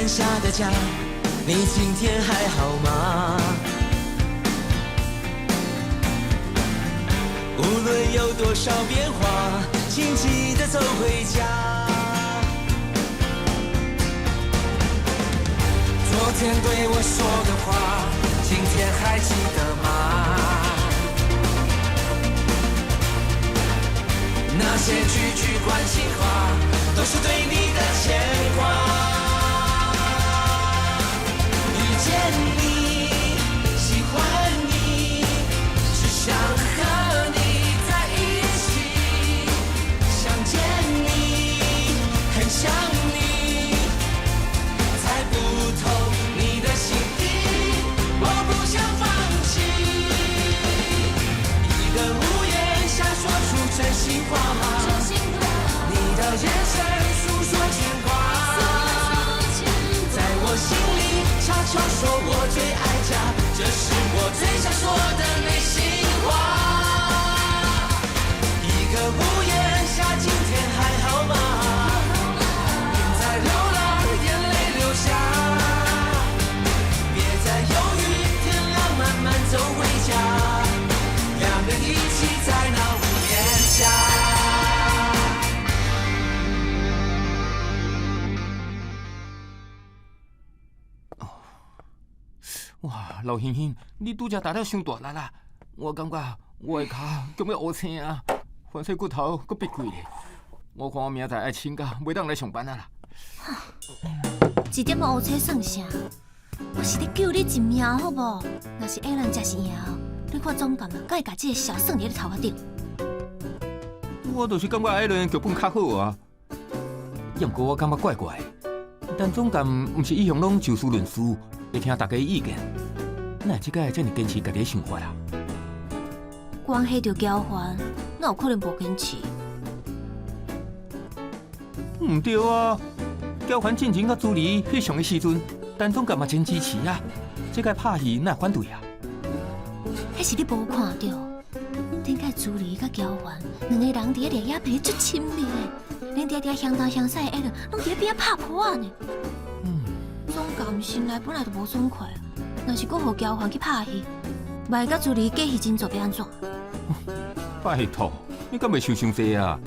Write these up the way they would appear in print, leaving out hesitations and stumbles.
下的家，你今天還好嗎？無論有多少變化，請記得走回家。昨天對我說的話，今天還記得嗎？那些句句關心話，都是對你的牽掛。遇見你，喜歡你，只想和你在一起。想見你，很想你，猜不透你的心意，我不想放棄。一個屋檐下說出真心話，你的眼神訴說牽掛，在我心裡悄悄說我最愛家，這是我最想說的內心話。一個屋檐下，今天還好嗎？別再流浪，眼淚流下，別再猶豫，天亮慢慢走回家，兩個一起在那屋檐下。哇，劉欣欣，你拄才打了傷大力啦！我感覺我的跤強欲烏青啊，反正骨頭閣變開咧。我看我明仔載愛請假，袂當來上班啊啦。一點仔烏青算啥？我是咧救你一命，好無？若是艾倫真是贏，你看總監啊，敢會共這个痟算佇你頭殼頂？我就是感覺艾倫劇本較好啊，猶毋過我感覺怪怪的。但總監毋是一向攏就事論事，會聽大家意見，哪會這擺遮爾堅持家己的想法啊？關係著交換，哪有可能無堅持？毋對啊！交還進前佮朱莉翕相的時陣，陳總監嘛真支持啊。這擺拍戲哪會反對啊？彼是你無看著，頂擺朱莉佮交還兩個人佇咧掠鴉皮足親密的，連定定向東向西的艾倫攏佇咧邊仔拍噗仔呢。總監心內本來就無爽快，若是閣予交還去拍戲，萬一佮朱莉假戲真做欲按怎？拜託，你敢袂想傷濟啊？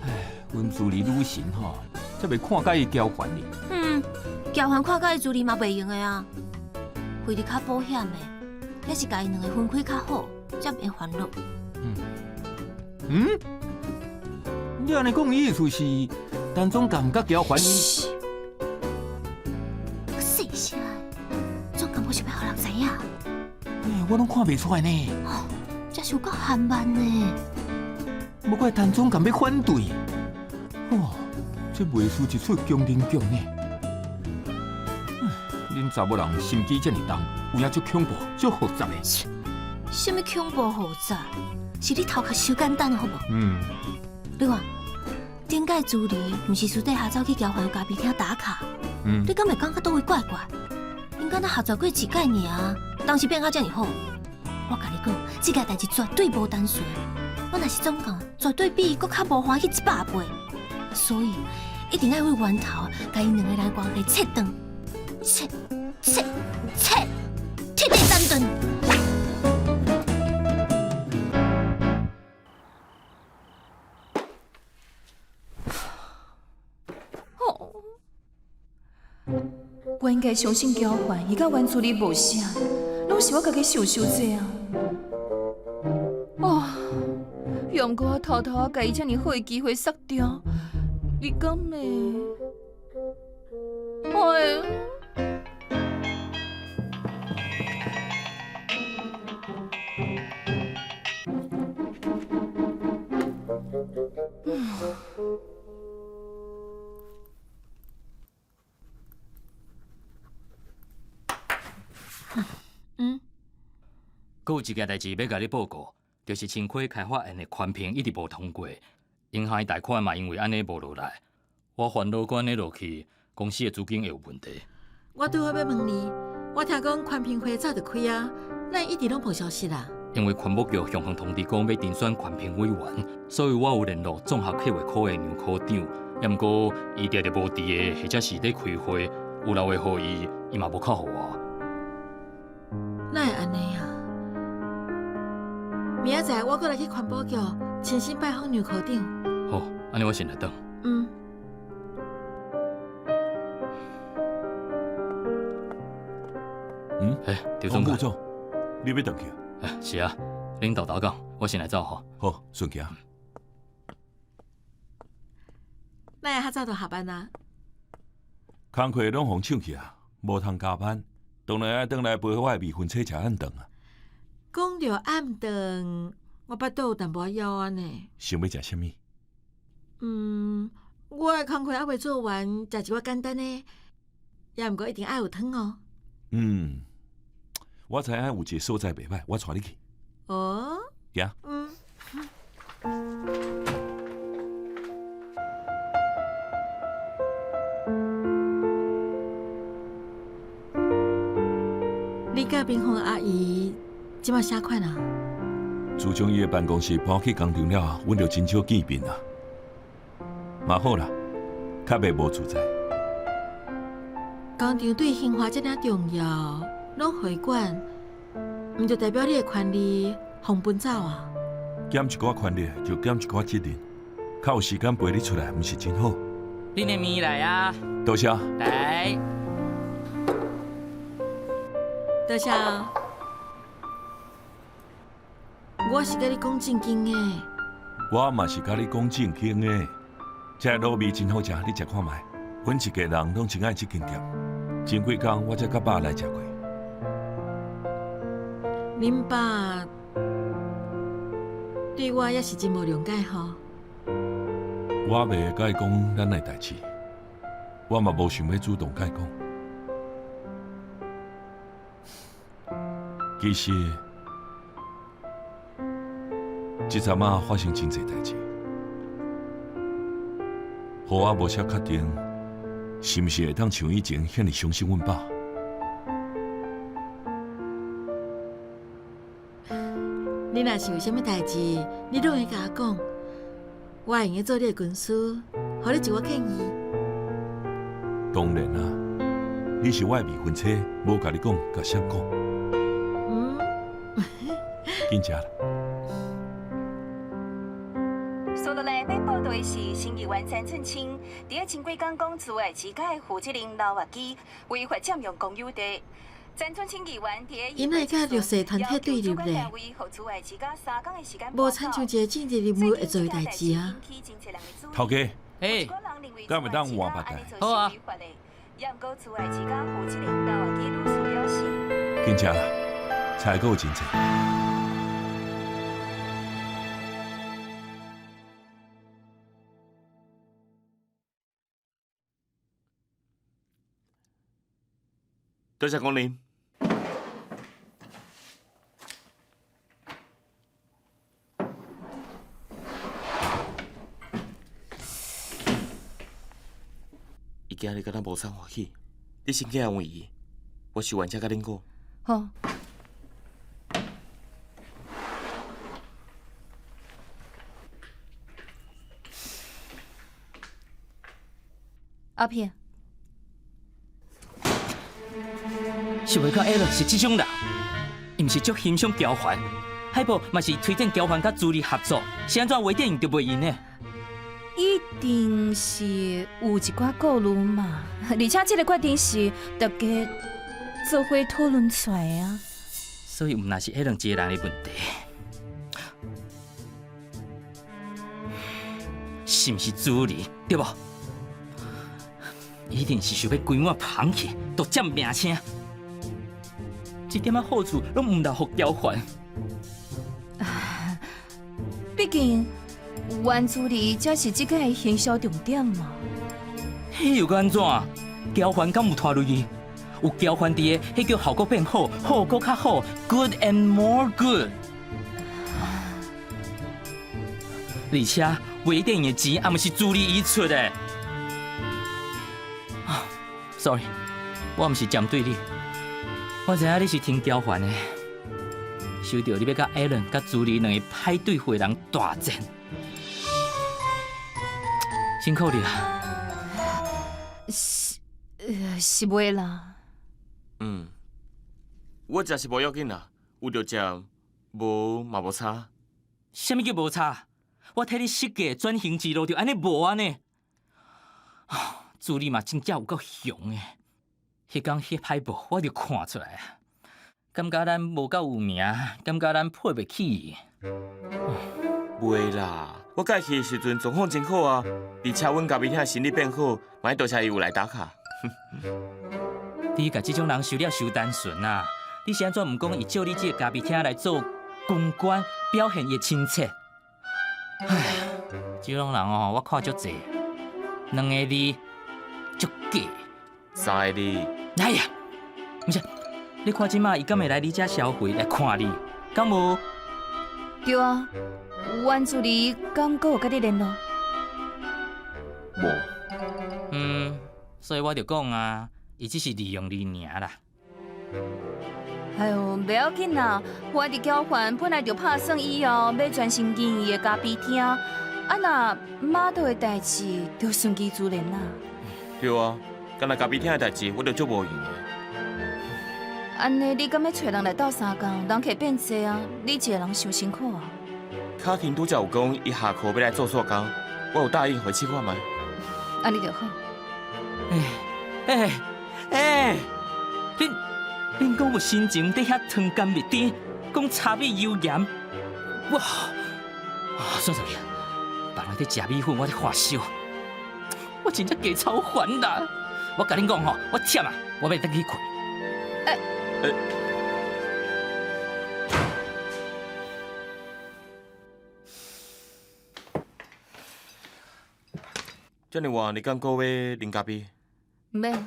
唉，阮朱莉女神吼，才袂看佮意交還呢。嗯，交還看佮意朱莉嘛袂用的啊，為著較保險的，抑是共𪜶兩个分開較好，才免煩惱。嗯？你按呢講的意思是，陳總監佮交還？噓，細聲，總監無想欲予人知影。欸，我攏看袂出來呢。哦，這是有夠含慢呢。無怪陳總監欲反對。哦，這袂輸一齣宮廷劇呢。恁查某人心機遮爾重，有影足恐怖、足複雜的。啥物恐怖複雜？是你頭殼傷簡單好無？嗯。你看，頂擺朱莉毋是私底下走去交還咖啡廳打卡？嗯。你敢會感覺佗位怪怪？𪜶敢若合作過一擺爾，當時變甲遮爾好。我共你講，這件代誌絕對無單純。我若是總監，絕對比伊閣較無歡喜100倍。所以一定愛為源頭，共𪜶兩个人關係切斷、切、切、切，徹底斬斷。哦，我應該相信交還，伊佮阮處理無啥，攏是我家己想傷濟啊。哦，猶毋過我偷偷仔共伊遮爾好的機會殺掉，伊敢會？哎。嗯，閣有一件代誌欲共你報告，就是深溪開發案的環評一直無通過，銀行的貸款嘛因為按呢無落來，我煩惱閣按呢落去，公司的資金會有問題。我拄好欲問你，我聽講環評會早就開啊，哪會一直攏無消息啦？因為環保局向方通知講欲甄選環評委員，所以我有聯絡綜合計畫科的楊科長，猶毋過伊定定無佇的，或者是咧開會，有留話予伊，伊嘛無敲予我。哪會按呢啊？明仔載我閣來去環保局親身拜訪劉科長。好，按呢我先來轉。嗯。嗯，欸，劉總副總，你欲轉去？欸，是啊，恁沓沓講，我先來走吼。好，順行。哪會較早就下班啊？工課攏予搶去啊，無通加班，當然愛轉來陪我的未婚妻食暗頓啊。講著暗頓，我腹肚有淡薄仔枵按呢。想欲食啥物？嗯，我的工課猶未做完，食一寡簡單的，也毋過一定愛有湯哦。嗯，我知影有一个所在袂䆀，我帶你去。哦。行。嗯。你佮冰紅阿姨這馬啥款啊？自從伊的辦公室搬去工廠了後，阮就真少見面啊。嘛好啦，較袂無自在。工廠對興華這爾重要，攏予伊管，毋就代表你的權利予分走啊？減一寡權力就減一寡責任，較有時間陪你出來，毋是真好？恁的麵來啊！多謝。來。多謝。我是佮你講正經的。我嘛是佮你講正經的。這個滷味真好食，你食看覓。阮一家人攏真愛這間店，前幾工我才佮爸來食過。恁爸對我也是真無諒解吼。我袂共伊講咱的代誌，我嘛無想欲主動共伊講。其實，這陣仔發生真濟代誌，予我無啥確定，是毋是會當像以前遐爾相信阮爸？你若是有啥物代誌，你攏會共我講，我會用得做你的軍師，予你一寡建議。當然啦，你是我的未婚妻，無共你講，共誰講？嗯。緊食啦。接落來欲報道的是，市議員陳俊清佇咧前幾工講，慈愛之家的負責人劉月基違法佔用公有地。陳俊清議員佇咧𪜶會佮弱勢團體對立咧，無親像一個政治人物會做的代誌啊。頭家，欸，敢會當換別台？好啊。緊食啦，菜閣有真濟。多謝光臨。伊今日敢若無啥歡喜，你先去安慰伊，我收完才共恁講。好。阿片。想袂到艾倫是這種人，伊毋是足欣賞喬凡，海報嘛是推薦喬凡佮朱莉合作，是按怎微電影就袂用呢？一定是有一寡顧慮嘛，而且這个決定是大家做伙討論出來的啊。所以毋但是艾倫一个人的問題，是毋是朱莉對無？一定是想欲規碗捧去，獨佔名聲。這點仔好處攏毋留予喬凡。畢竟袁朱莉才是這個行銷重點嘛。彼又閣按怎？喬凡敢有拖累伊？有喬凡佇个，彼叫效果變好，好閣較好，good and more good。而且微電影的錢也毋是朱莉伊出的。啊，sorry，我毋是針對你。我知影你是聽喬凡的，想著你欲佮艾倫、佮朱莉兩个歹對付的人大戰，辛苦你啦。是，是袂啦。嗯，我食是無要緊啦，有著食，無嘛無差。啥物叫無差？我替你設計轉型之路，就按呢無按呢。助理嘛真正有夠雄的，彼工翕海報我就看出來啊，感覺咱無夠有名，感覺咱配袂起伊。袂啦，我佮伊去的時陣狀況真好啊，而且阮咖啡廳生意變好，嘛愛多謝伊有來打卡。你共這種人收了傷單純啊！你是按怎毋講伊借你這个咖啡廳來做公關，表現伊的親切？唉，這種人哦，我看足濟，兩个字足假，三个字。哎呀，毋是，你看這馬伊敢會來你遮消費來看你，敢無？對啊，阮助理敢閣有佮你聯絡？無。嗯，所以我就講啊，伊只是利用你爾啦。哎喲，袂要緊啦，我佇交換本來就拍算以後欲專心經營伊的咖啡廳，啊若馬道的代誌就順其自然啦。對啊，干焦咖啡廳的代誌，我就足無閒的。按呢，你敢欲揣人來鬥相共？人客變濟啊，你一個人傷辛苦啊。卡婷拄才有講，伊下課欲來做手工，我有答應予伊試看覓。按呢就好。欸欸欸，恁講有心情佇遐糖甘蜜甜，講柴米油鹽，哇！啊，算算去，別人佇食米粉，我佇發燒，我真正加操煩啦！我共恁講吼，我忝啊，我欲轉去睏。欸欸。遮爾晚，你敢閣欲啉咖啡？毋免，予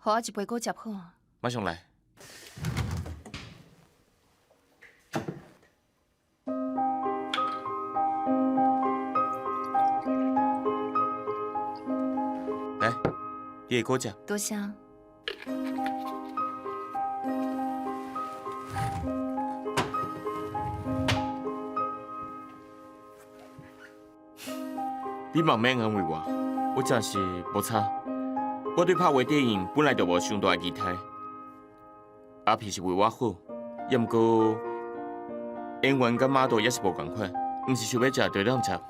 我一杯果汁好啊。馬上來。來，你的果汁。多謝。你嘛毋免安慰我，我真是無差。我對拍微電影本來就無傷大的期待。阿皮是為我好，也毋過演員佮馬道也是無仝款，毋是想欲食就當食。有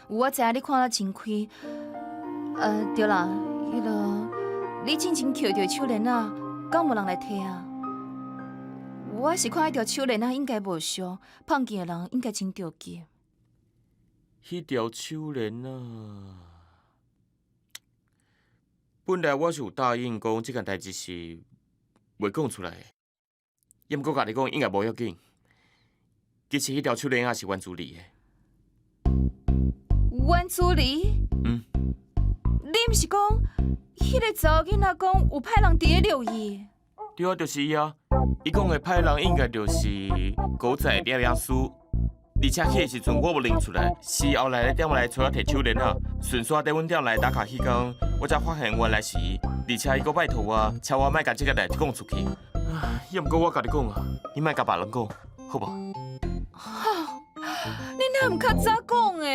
我知影你看得真開。對啦，彼个你進前抾著手鏈仔，敢無人來提啊？我是看彼條手鏈仔應該無俗，碰見的人應該真著急。彼條手鏈仔，本來我是有答應講這件代誌是袂講出來的，也毋過共你講應該無要緊。其實彼條手鏈仔是阮助理的。阮助理？嗯。你毋是講彼个查某囡仔講有派人佇咧掠伊？對啊，就是伊啊。伊講的派人應該就是古早的攝影師。而且彼个時陣我無認出來，是後來咧店內揣我提手鏈仔，順紲佇阮店內打卡彼工，我才發現原來是伊。而且伊閣拜託我，請我莫共這个代誌講出去。也毋過我共你講啊，你莫共別人講，好無？哈，你哪毋較早講的？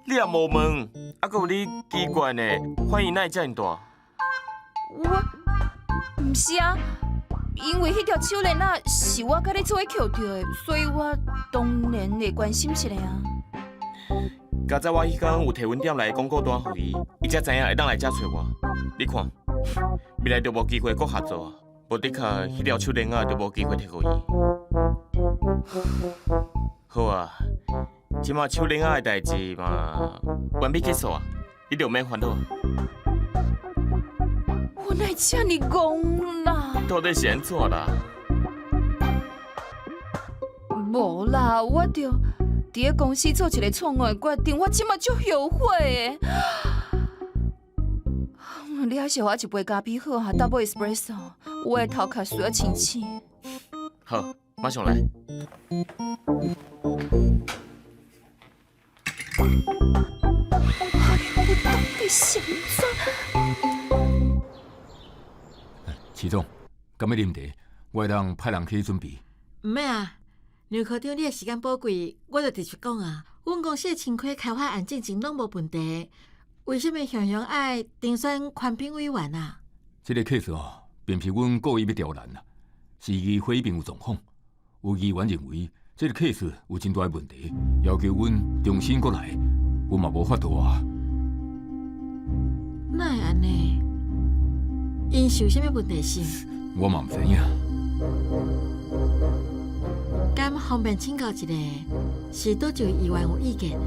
你也無問，啊，閣有你奇怪呢，反應哪會遮爾大？我，毋是啊。因為彼條手鏈仔是我佮你做伙抾著的，所以我當然會關心一下啊。佳哉我彼工有提阮店內的廣告單予伊，伊才知影會當來遮揣我。你看，未來就無機會閣合作啊！無的確，彼條手鏈仔就無機會提予伊。好啊，這馬手鏈仔的代誌嘛，完美結束啊！你就毋免煩惱。我哪會遮爾戇啦？到底是按怎啦？無啦，我就佇咧公司做一个錯誤的決定，我這馬足後悔的。你還是予我一杯咖啡好啊，Double Espresso，我的頭殼需要清醒。好，馬上來。我到底是按怎？市長，敢欲啉茶？我會當派人去準備。毋免啊，梁科長，你的時間寶貴，我就直接講啊。阮公司的清虧開發案進前攏無問題，為啥物雄雄愛當選寬頻委員啊？這个 case 哦，並毋是阮故意欲刁難啊，是議會邊有狀況，有議員認為這个 case 有真大的問題，要求阮重新閣來，阮嘛無法度啊。哪會按呢？𪜶是有啥物問題是？我嘛毋知影。敢方便請教一下，是佗一位議員有意見？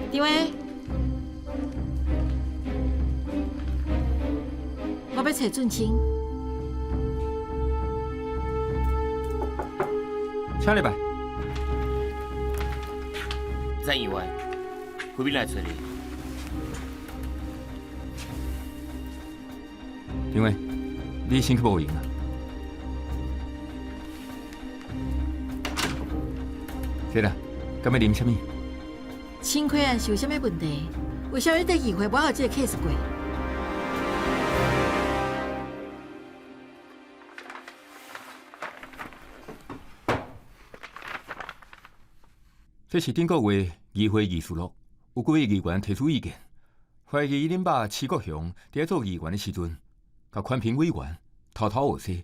張偉，我欲揣俊清。請入來。曾議員，惠敏來揣你。張偉，你先去無閒啊。對啦，敢欲啉啥物？清虧案是有啥物問題？為啥物佇議會無予這个 case 過？這是頂個月議會議事錄，有幾位議員提出意見，懷疑恁爸徐國雄佇咧做議員的時陣，共寬頻委員偷偷學勢。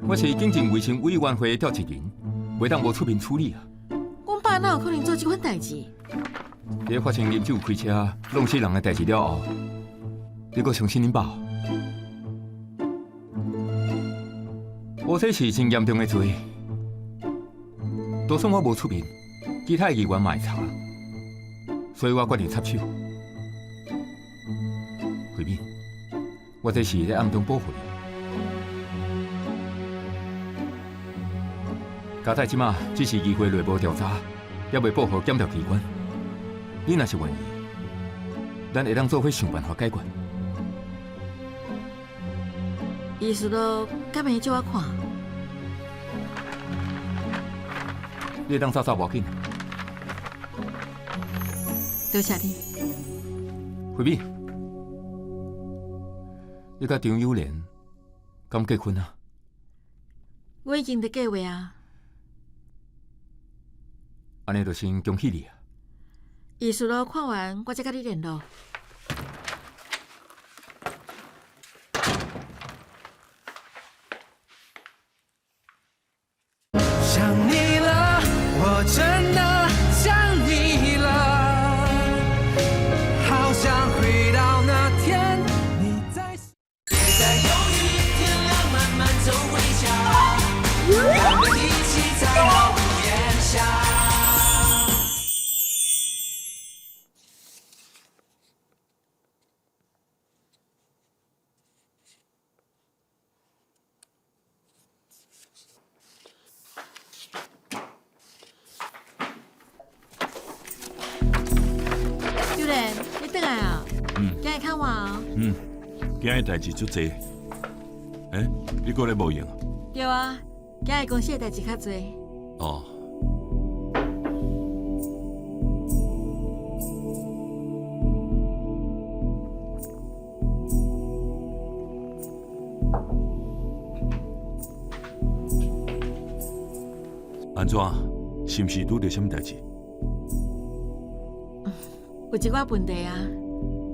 我是警政衛生委員會的召集人，袂當無出面處理啊。阮爸哪有可能做這款代誌？佇咧發生啉酒開車弄死人的代誌了後，你閣相信恁爸？我這是真嚴重的罪，就算我無出面，其他議員嘛會查，所以我決定插手。惠敏，我這是咧暗中保護你。佳哉這馬只是議會內部調查，猶未報予檢調機關。你若是願意，咱會當做伙想辦法解決。議事錄敢會借我看？你會當走走無要緊。多謝你，惠敏，你佮張友蓮敢結婚啊？我已經佇計劃啊。按呢就先恭喜你啊！議事錄看完，我再佮你聯絡。想你了，我真的想你了，好想回到那天你在。別再猶豫，天亮慢慢走回家，我們一起在老屋檐下。友蓮，你轉來啊？嗯。今日較晚哦。嗯，今日代誌足濟。欸，你閣咧無閒？對啊，今日公司的代誌較濟。哦。按怎？是毋是拄著啥物代誌？有一寡問題啊。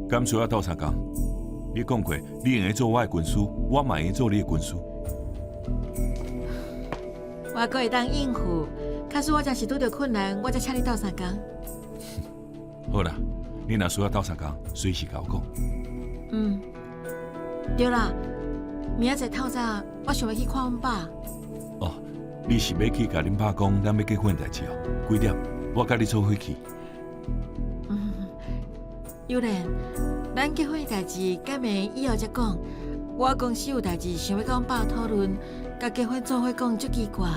敢需要鬥相共？你講過，你會用做我的軍師，我嘛會用做你的軍師。我閣會當應付，假使我真是拄著困難，我才請你鬥相共。好啦，你若需要鬥相共，隨時共我講。嗯，對啦，明仔載透早，我想欲去看阮爸。哦，你是欲去共恁爸講咱欲結婚的代誌哦？幾點？我佮你做伙去。嗯，友蓮，咱結婚的代誌，敢會以後才講？我公司有代誌，想欲佮阮爸討論，共結婚做伙講足奇怪，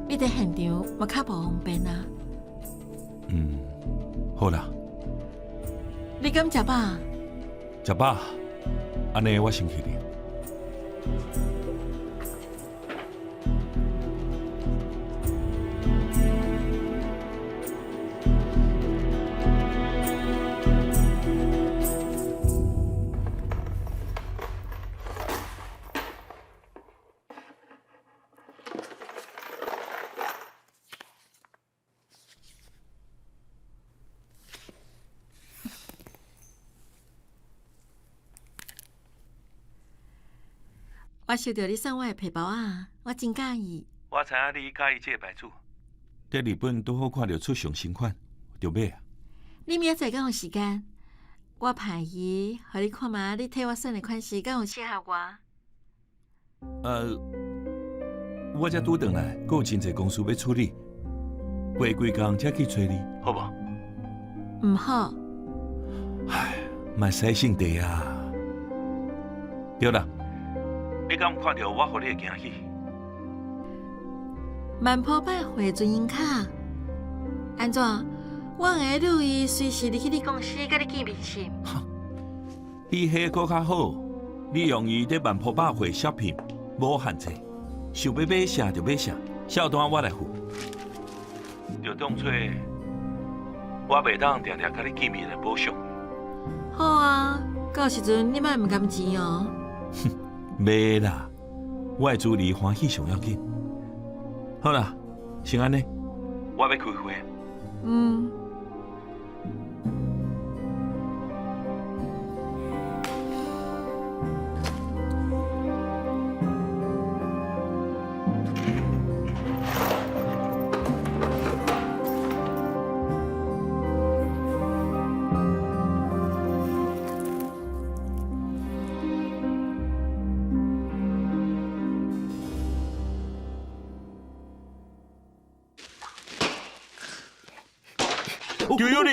你佇現場嘛較無方便啊。嗯，好啦。你敢食飽？食飽，按呢我先去哩。我收著你送我的皮包仔，我真佮意。我知影你佮意這个牌子。佇日本拄好看著出上新款，就買啊。你明仔載敢有時間？我盼伊，予你看覓，你替我選的款式敢有適合我？我才拄轉來，閣有真濟公事欲處理，過幾工才去揣你，好無？毋好。唉，莫使性地啊！對啦，你敢有看著我予你的驚喜？萬波百貨尊榮卡，按怎？我會留意隨時入去你公司，佮你見面是？比彼閣較好，你用伊佇萬波百貨 shopping，無限制，想欲買啥就買啥，數單我來付。就當作我袂當定定佮你見面來補償。好啊，到時陣你莫毋甘錢哦。袂啦，我會主你歡喜上要緊。好啦，先按呢，我欲開會。嗯。丢丢你！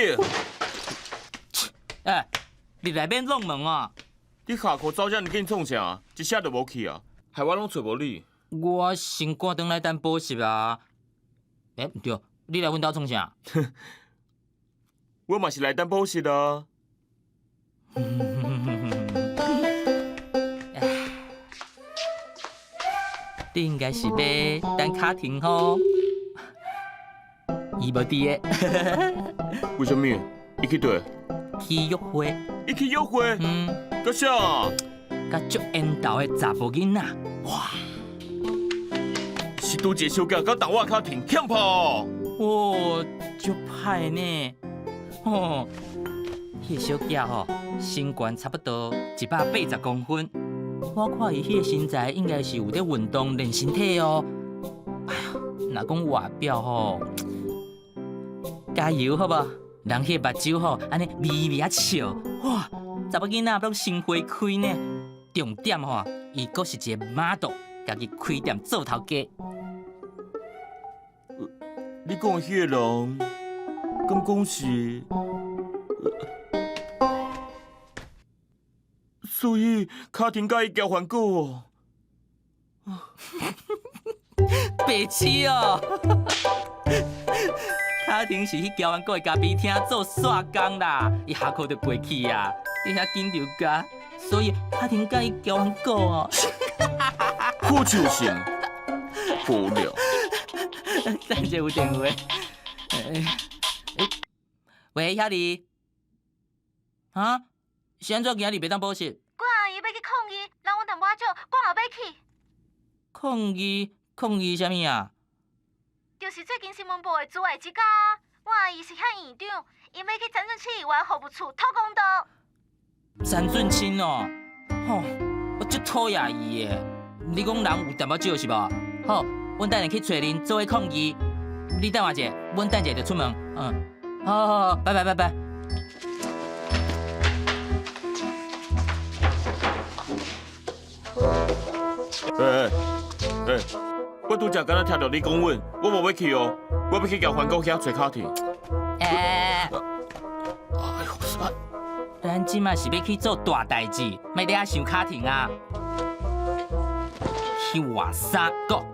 欸，入來免弄門啊！你下課走遮爾緊創啥？一聲就無去啊！害我攏揣無你。我先趕轉來等補習啊。欸，毋對，你來阮兜創啥？我嘛是來等補習啊。你應該是欲等卡婷吼？伊無佇个。為啥物？伊去佗？去約會。伊去約會？嗯。佮誰？佮足緣投的查埔囡仔。哇！是拄一个小姐佮同我卡停欠炮。哦，足歹呢。吼，彼个小姐吼，身懸差不多180公分。我看伊彼个身材應該是有咧運動練身體哦。哎呀，若講外表吼，加油好無？人彼個目睭吼，按呢微微仔笑，哇！查某囡仔攏心花開呢。重點吼，伊閣是一個 model，家己開店做頭家。你講的彼個人，敢講是？所以卡婷佮伊交換過哦。白痴哦！卡婷是去交完過的咖啡廳做煞工啦，伊下課就過去啊，佇遐緊著加，所以卡婷佮伊交完過哦。好笑死，無聊。等下有電話。喂，遐爾，啊？是按怎今仔日袂當補習？阮阿姨欲去抗議，人阮淡薄仔少，我嘛欲去。抗議？抗議啥物啊？就是最近新聞報的珠愛之家，阮阿姨是遐院長，𪜶欲去陳俊清議員服務處討公道。陳俊清哦，吼，我足討厭伊的。你講人有淡薄少是無？好，阮等下去揣恁做伙抗議。你等我一下，阮等一下就出門。嗯，好好好，拜拜拜拜。欸欸欸！我拄才敢若聽著你講阮，我無欲去哦，我欲去共環國遐揣卡婷。欸欸欸！哎呦！咱這馬是欲去做大代誌，莫佇遐想卡婷啊！去換衫，Go！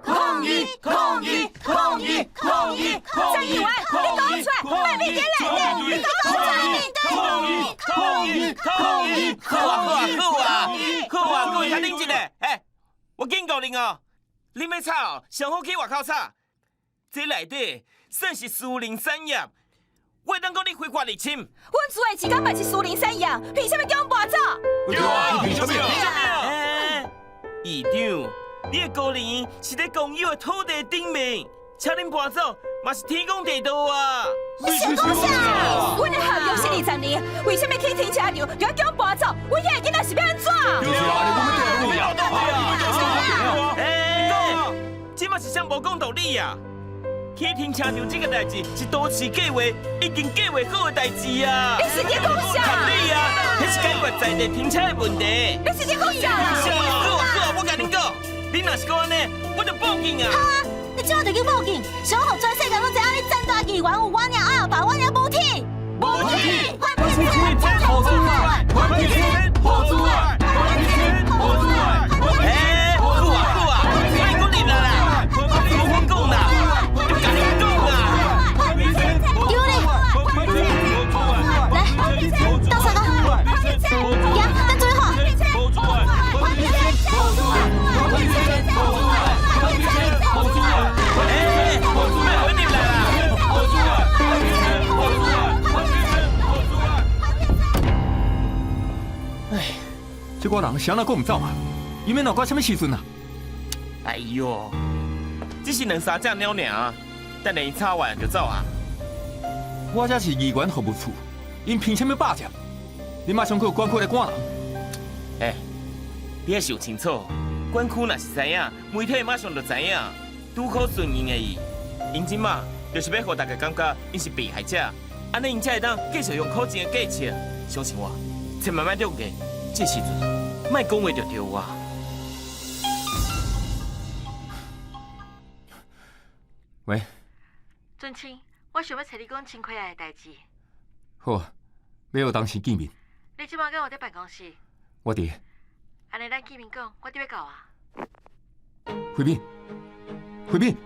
抗議！抗議！抗議！抗議！陳議員，你講出來，莫變來的，你講出來面對。抗議！抗議！抗議！好啊好啊好啊好啊！各位較冷靜咧，欸，我警告恁哦，恁欲吵哦，上好去外口吵。這內底算是私人產業，我會當講你非法入侵。阮厝的錢嘛是私人產業，憑啥物叫阮搬走？對啊，憑啥物？欸，院長，你的高齡是佇公有的土地頂面，請恁搬走，嘛是天公地道啊！你想讲啥？阮的合约是20年，為啥物起停車場就要叫阮搬走？阮遐个囡仔是欲按怎？欸，這嘛是啥無講道理啊！起停車場這個代誌是都市計劃已經計劃好的代誌啊！你是佇講啥？合理啊！彼是解決在地停車的問題。你是佇講啥啦？好啊好啊，我共恁講，你若是閣按呢，我就報警啊！好啊，你這下就去報警，想予全世界攏知影你陳大議員有我爾阿爸，我爾無鐵，無鐵，還鐵，何主愛，還鐵，何主愛，還鐵，何主愛。欸，好啊好啊，莫閣入來啦，無阮講啦，就共恁講啦。丟你！來，鬥相共，行，咱做伙。欸，莫回入來啦！唉，這寡人啥人閣毋走啊？伊欲鬧到啥物時陣啊？哎喲，只是兩三隻鳥爾，等下𪜶吵完就走啊。我這是議員服務處，𪜶憑啥物霸佔？你馬上去管區來趕人。欸，你愛想清楚，管區若是知影，媒體馬上就知影，拄好順應的伊。𪜶這馬就是欲予大家感覺𪜶是被害者，按呢𪜶才會當繼續用苦情的計策。相信我，千萬莫中計，這時陣莫講話就對啊。喂，俊清，我想欲揣你講清虧案的代誌。好啊，欲有當時見面。你這馬敢有佇辦公室？我佇。按呢，咱見面講，我佇欲到啊。慧敏，慧敏。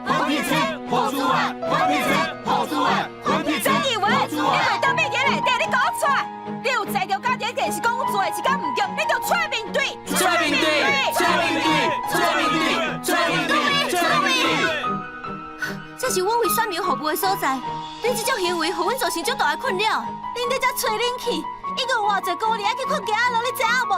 黃皮子，何主愛，黃皮子，何主愛，黃皮子。陳議員，你袂當變佇內底，你講出來。你有才調家佇電視講阮做的是敢毋對，你就出來面對。出來面對，出來面對，出來面對，出來面對，出來面對。這是阮為選民服務的所在，恁這種行為，予阮造成足大的困擾。恁佇遮吹冷氣，已經有偌濟孤兒愛去睏街仔路，你知影無？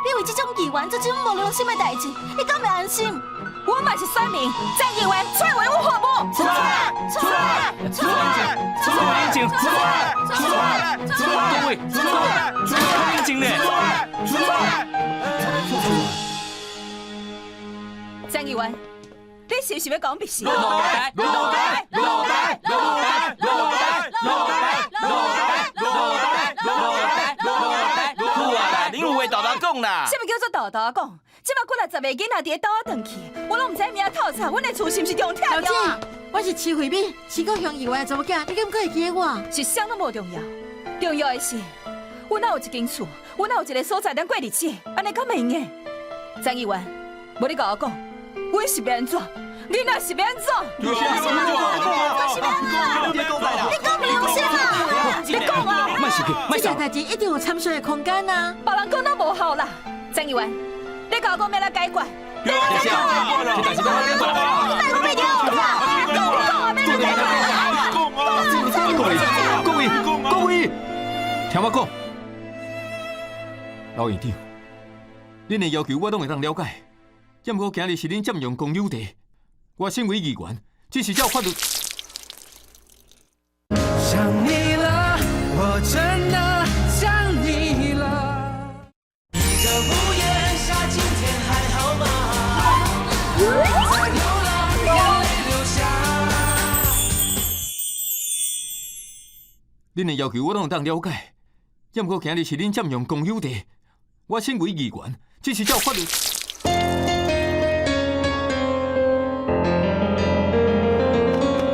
你為這種議員做這種無良心的代誌，你敢會安心？阮嘛是選民，陳議員出來為阮服務。出來，出來，出來，出來，出來，出來，出來，各位，出來，出來，冷靜咧，出來，出來。陳議員，你是毋是欲講秘事？落台，落台，落台，落台，落台，落台，落台，落台，落台，落台。好啊啦，恁有話沓沓講啦。啥物叫做沓沓講？這馬幾若十個囡仔佇咧兜仔轉去，我攏毋知影透早，阮的厝是毋是中拆小姐，我是徐慧敏，市國鄉議員的查某囝，你敢閣會記得我？是啥攏無重要，重要的是，阮哪有一間厝，阮哪有一个所在通過日子，按呢敢會用的？陳議員，無你共我講，阮是欲按怎？囡仔是欲按怎？你講無良心啊！你講啊！莫生氣，莫這件代誌一定有參詳的空間啊！別人講攏無效啦，陳議員，你共我講欲按怎解決？對啊，這代誌講各位，各位，各位，聽我講，老院長，恁的要求我攏會當了解，毋過今日是恁佔用公有地，我身為議員，只是照法律。想你了，我真的想你了。一個屋檐下，今天還好嗎？在流浪，眼淚流下。恁的要求我攏會當了解，毋過今日是恁佔用公有地，我身為議員，只是照法律。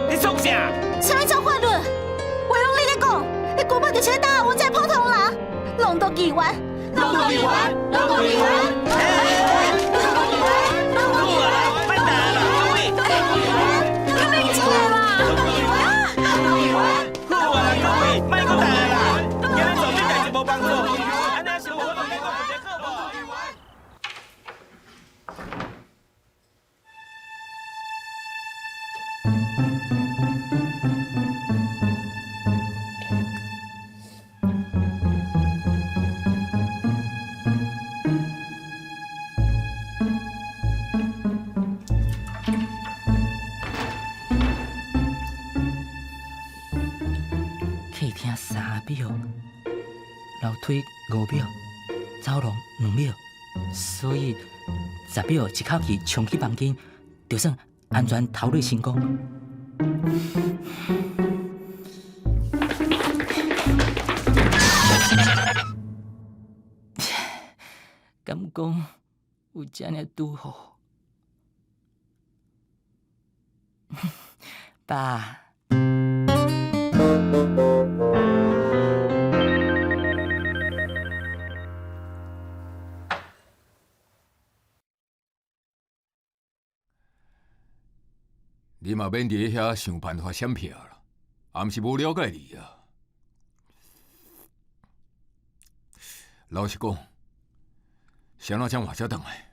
你創啥？啥物照法律？話攏你咧講，你根本就是咧打壓阮這個普通人，浪毒議員，浪毒議員，浪毒議員，浪毒議員，浪毒議員，莫打啦，各位。較免錢啦，浪毒議員，浪毒議員。好啊啦，各位，莫閣打啦，今日做這代誌無幫助，按呢是有法度解決問題好無？客廳3秒，樓梯5秒，走廊2秒，所以10秒一口氣衝去房間，就算安全逃離成功。敢講有遮爾拄好？爸。你嘛免佇遐想辦法閃避啦，也毋是無了解你啊。老實講，是按怎才換才轉來？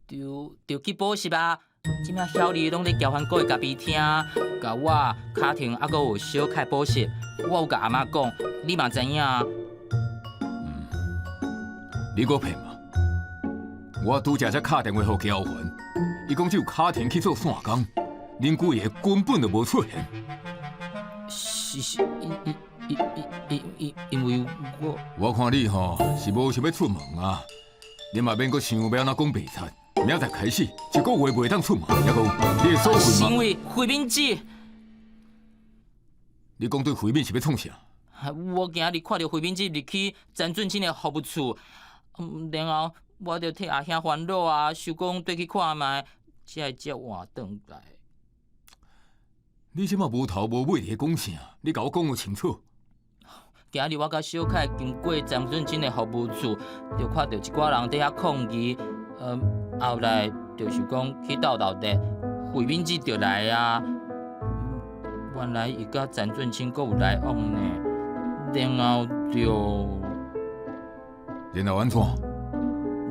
就去補習啊！這馬曉你攏咧交番閣的咖啡廳，共我卡婷猶閣有小凱補習，我有共阿媽講，你嘛知影啊。嗯，你閣騙我？我拄才才敲電話予喬雲，伊講只有卡婷去做散工，恁幾个根本就無出現。是，因因因因因因為我我看你吼是無想欲出門啊，你嘛免閣想欲按怎講白賊。明仔載開始，一個月袂當出門，猶閣有你的所為是因為慧敏姊。你講對慧敏是欲創啥？我今日看著慧敏姊入去陳俊清的服務處，然後我就替阿兄煩惱啊，想講綴去看覓，才會才換轉來。你這馬無頭無尾佇咧講啥？你共我講個清楚。今日我佮小凱經過陳俊清的服務處，就看著一寡人佇遐抗議。後來就是講去鬥鬥地，慧敏姊就來啊。原來伊佮陳俊清閣有來往呢，然後就，然後按怎？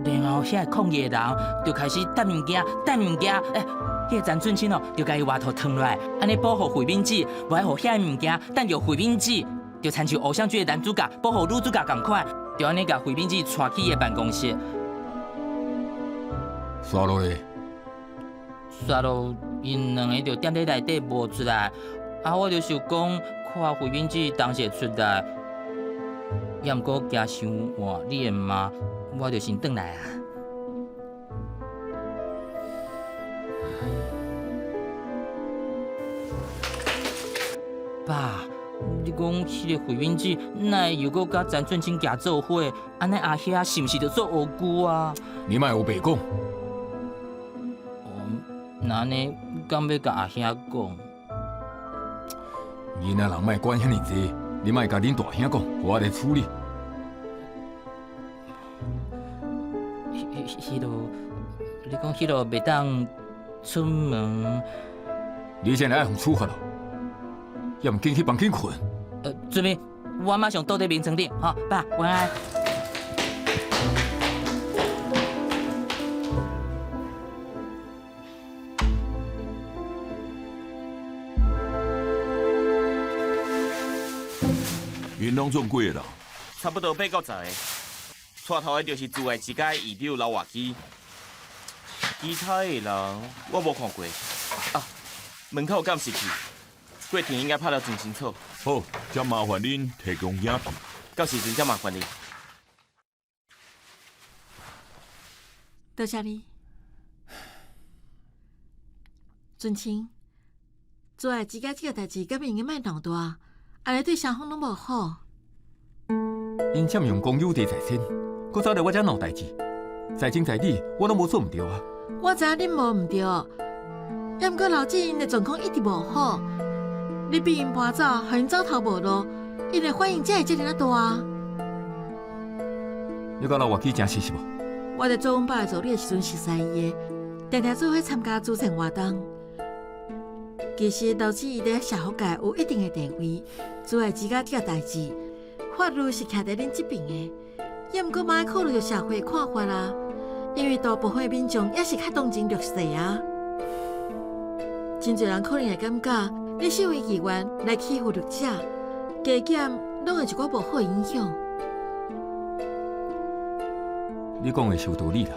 然後遐個抗議的人就開始擲物件，擲物件，欸，彼個陳俊清哦，就共伊外套脫落來，按呢保護慧敏姊，無愛予遐个物件擲著慧敏姊，就親像偶像劇的男主角保護女主角仝款，就按呢共慧敏姊帶去伊的辦公室。煞落咧，煞落𪜶兩个就踮咧內底無出來，啊，我就想講看慧敏姊當時會出來，猶毋過驚傷晚，你會罵，我就先轉來啊。爸，你講彼个慧敏姊，哪會又閣佮陳俊清行做伙？按呢阿兄是毋是就做烏龜啊？你莫烏白講。那按呢，敢欲共阿兄講？囡仔人莫管遐爾濟，你莫共恁大兄講，予我來處理。彼落，你講彼落袂當出門。你這愛予處罰咯，猶毋緊去房間睏。準備，我馬上倒佇眠床頂，吼，爸，晚安。𪜶攏總幾个人？差不多八九十个。帶頭的就是慈愛之家的院長劉華基，其他的人我無看過。啊，門口有監視器，過程應該拍得真清楚。好，才麻煩恁提供影片。到時陣才麻煩你。多謝你，俊清。慈愛之家這個代誌，敢會用得莫鬧大，按呢對雙方攏無好。𪜶佔用公有地在先，閣走來我遮鬧代誌，在情在理我攏無做毋對啊。我知影恁無毋對，猶毋過老子𪜶的狀況一直無好，你逼𪜶搬走，予𪜶走投無路，𪜶的反應才會遮爾仔大啊。你佮老外基誠熟是無？我佇做阮爸的助理的時陣熟似伊的，定定做伙參加慈善活動。其實老子伊佇社福界有一定的地位，慈愛之家這個代誌，法律是徛佇恁這邊的，猶毋過嘛愛考慮著社會的看法啊。因為大部分的民眾也是較同情弱勢啊。真濟人可能會感覺你身為議員來欺負弱者，加減攏會一寡無好的影響。你講的是有道理啦。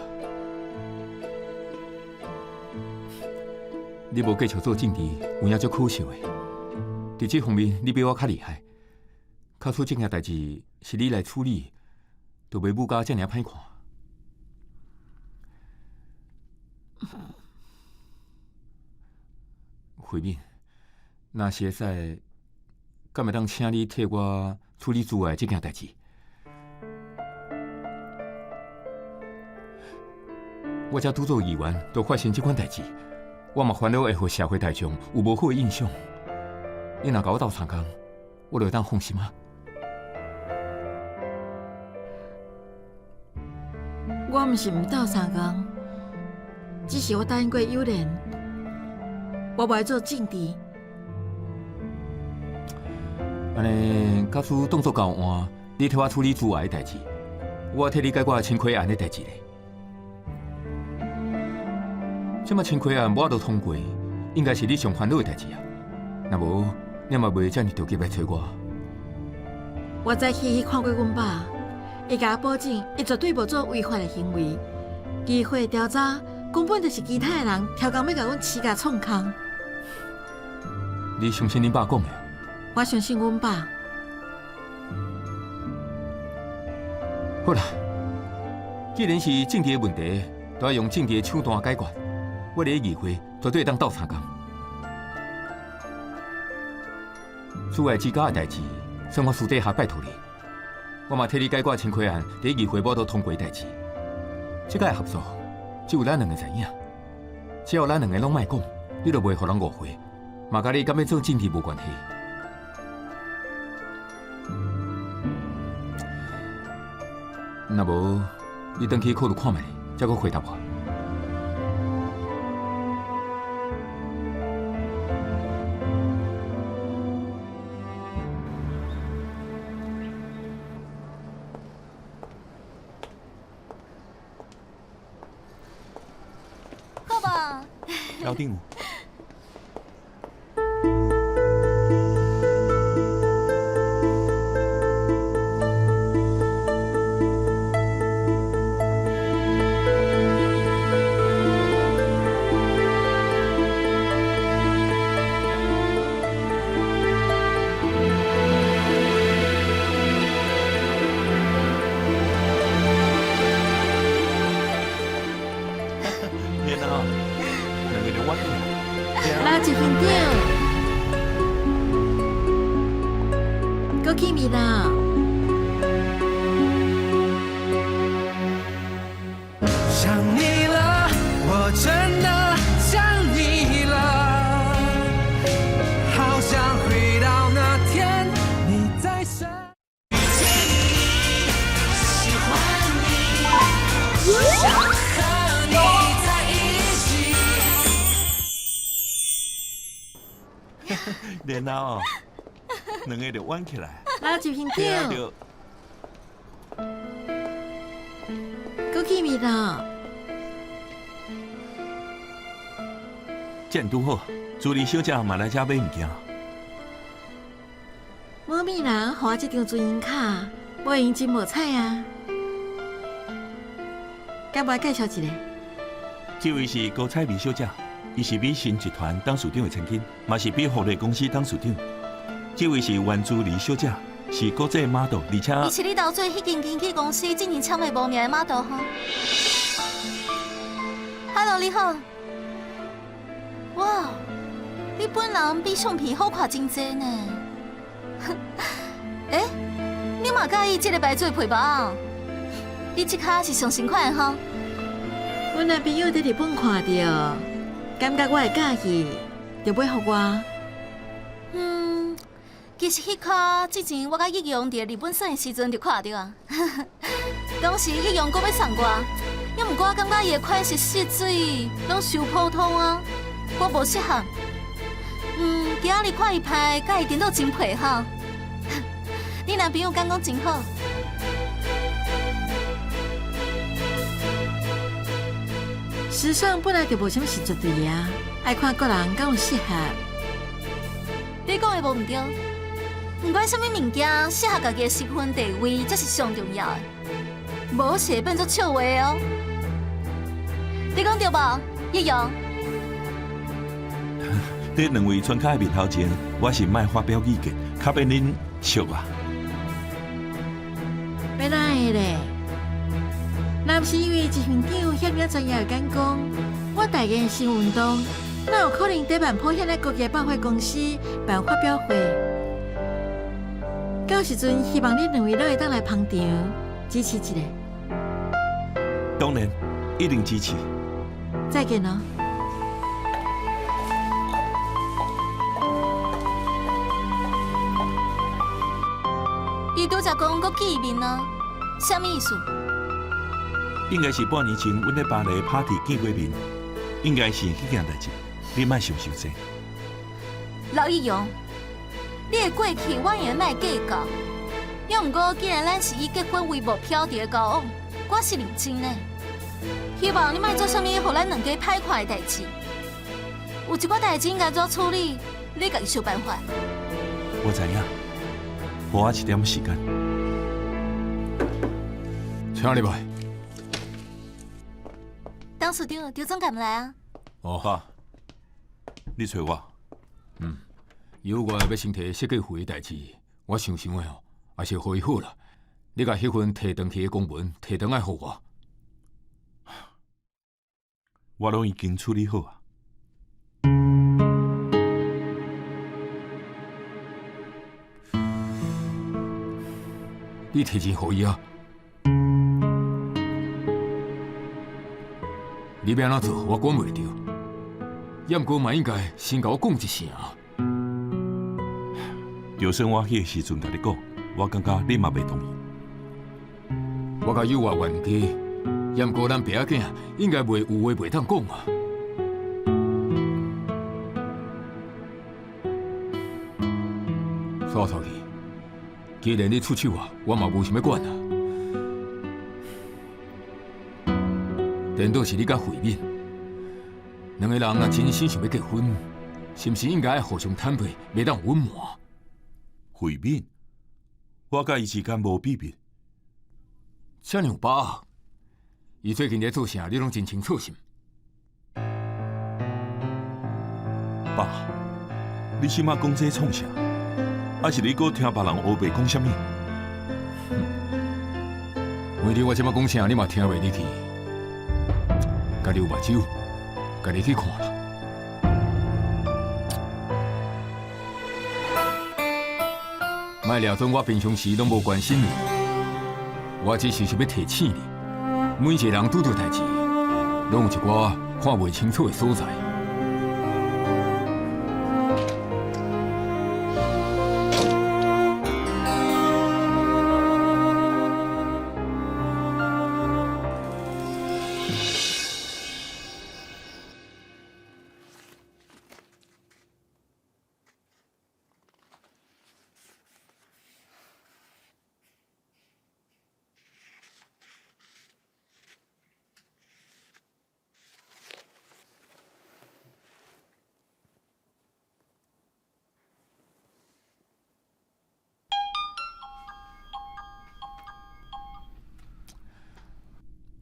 你無繼續做政治，有影足可惜的。佇這方面，你比我較厲害。假使這件代誌是你來處理，就袂舞甲遮爾歹看。慧敏，若是會使，敢會當請你替我處理珠愛這件代誌？我才拄做議員，就發生這款代誌，我嘛煩惱會予社會大眾有無好的印象。你若共我鬥相共，我就會當放心啊。我毋是毋鬥相共，只是我答應過友蓮，我無愛做政治。按呢，假使當作交換，你替我處理珠愛的代誌，我替你解決青溪案的代誌咧。這馬青溪案無法度通過，應該是你上煩惱的代誌啊。若無，你嘛袂遮爾著急來揣我。我早起去看過阮爸，伊共我保證，伊絕對無做違法的行為。議會調查根本就是其他的人刁工欲共阮施共創空。你相信恁爸講的？我相信阮爸。好啦，既然是政治的問題，就愛用政治的手段解決。我佇議會絕對會當鬥相共。珠愛之家的代誌，算我私底下拜託你，我嘛替你解決青溪案佇議會無法度通過的代誌。這個合作只有咱兩个知影，只要咱兩个攏莫講，你就袂予人誤會，嘛佮你敢欲做政治無關係。若無，你轉去考慮看覓，才閣回答我。好吧。老丁。垃圾园长，阁见面啦！想你了，我真的想你了，好想回到那天你在身遇見你，喜歡你，只想和你在一起。然後兩个就挽起來，垃圾園長，對。閣見面啦！這樣拄好，助理小姐嘛來遮買物件。無米人予我這張尊嚴卡，無閒真無彩啊！敢無愛介紹一下？這位是高彩美小姐，伊是美新集團董事長的千金，嘛是美福利公司董事長。這位是袁珠梨小姐，是國際 model，而且伊是你投資彼間經紀公司之前簽的無名的 model 吼。Hello，你好。哇，你本人比相片好看真濟呢。欸，你嘛佮意這个牌子的皮包啊？你這跤是上新款的吼？阮男朋友佇日本看著，感覺我會佮意，就買予我。嗯，其實彼跤之前我佮易容佇日本耍的時陣就看著啊。當時易容閣欲送我，猶毋過我感覺伊的款式設水攏傷普通啊，我無適合。嗯，今仔日看伊拍，佮伊顛倒真配吼。你男朋友敢講真好？時尚本來就無啥物是絕對的啊，愛看個人敢有適合。你講的無毋對，毋管啥物物件，適合家己的身份地位才是上重要的，無是會變做笑話的哦。你講對無，易容？佇兩位專家的面頭前，我是莫發表意見，較免恁笑啊。欲哪會咧？若毋是因為執行長遐爾專業的眼光，我代言的新運動，哪有可能佇萬波遐爾高級百貨公司辦發表會？到時陣，希望恁兩位攏會當來捧場支持一下。當然，一定支持。再見囉。伊拄才講閣見面啊，啥物意思？應該是半年前阮佇巴黎 party 見過面，應該是彼件代誌。你莫想傷濟。劉義勇，你的過去我會用莫計較，猶毋過既然咱是以結婚為目標佇咧交往，我是認真的。希望你莫做啥物予咱兩家歹看的代誌。有一寡代誌應該怎處理，你家己想辦法。我知影，予我一點時間。請入來。董事長，張總監來啊。哦，爸，你揣我？嗯，有我欲先提設計費的代誌，我想想的吼，還是予伊好啦。你共彼份提轉去的公文提轉來予我。我攏已經處理好啊。你提錢予伊啊？你欲按怎做，我管袂著。猶毋過嘛應該先共我講一聲啊。就算我彼个時陣共你講，我感覺你嘛袂同意。我佮有我冤家，猶毋過咱爸仔囝應該袂有話袂當講啊。煞出去，既然你出手啊，我嘛無想欲管啊。顛倒是你佮慧敏，兩个人若真心想欲結婚，是毋是應該互相坦白，袂當有隱瞞？慧敏，我佮伊之間無秘密。遮爾有把握？伊最近咧做啥，你攏真清楚是毋？爸，你這馬講這創啥？還是你閣聽別人烏白講啥物？反正我這馬講啥，你嘛聽袂入去。家己有目睭，家己去看啦。莫掠準我平常時攏無關心你，我只是想欲提醒你，每一個人拄著代誌，攏有一寡看袂清楚的所在。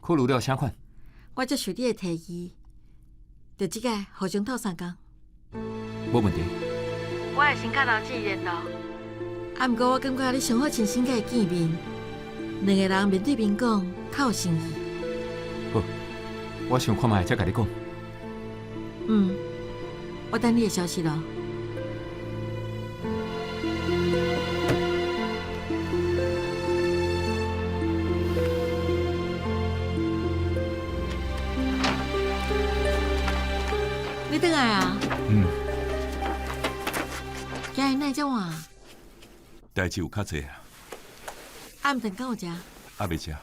考慮了啥款？我接受你的提議，就這個互相鬥相共。無問題。我會先佮劉志聯絡。啊，毋過我感覺你上好親身佮伊見面，兩个人面對面講，較有誠意。好，我想看覓才共你講。嗯，我等你的消息囉。你轉來啊？嗯。今日哪會遮晚？代誌有較濟啊。暗頓敢有食？猶未食。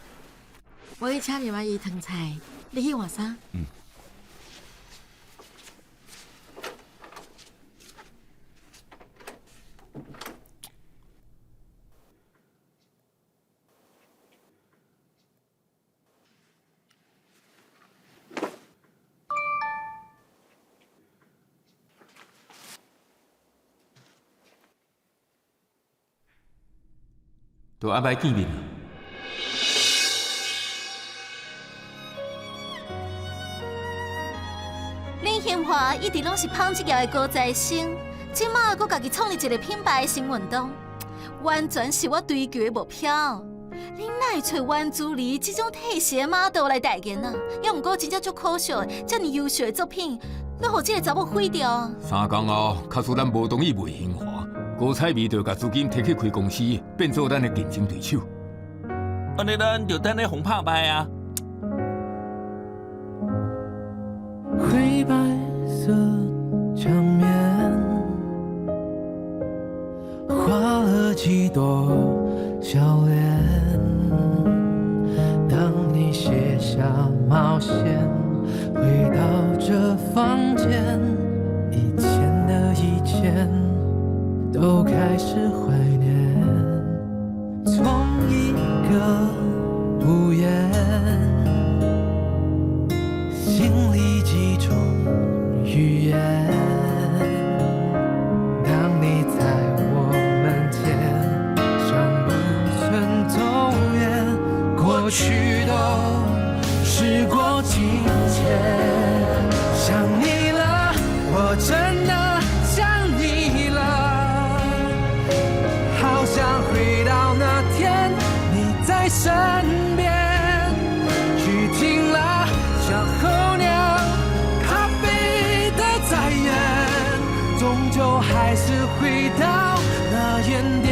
我去請林阿姨糖菜，你去換衫。嗯。都安排見面啦。林興華一直攏是紡織業的高材生，這馬閣家己創立一個品牌的新運動，完全是我追求的目標。你哪會揣阮主理這種退時的 model 來代言啊？猶毋過真正足可惜的，遮爾優秀的作品，攏予這个查某毀掉。3工後，假使咱無同意賣興華，高彩美就共資金提去開公司，變做咱的競爭對手。按呢，咱就等咧予拍敗啊！灰白色牆面，畫了幾朵笑臉。當你卸下帽線，回到這房間，以前的一切都開始懷念。從一個屋檐，心裡幾種語言。當你在我門前，想不曾走遠，過去都時過境遷。想你了，我真的想你了，好想回到那天你在身邊。雨停了，像候鳥，咖啡的再遠，終究還是回到那原點。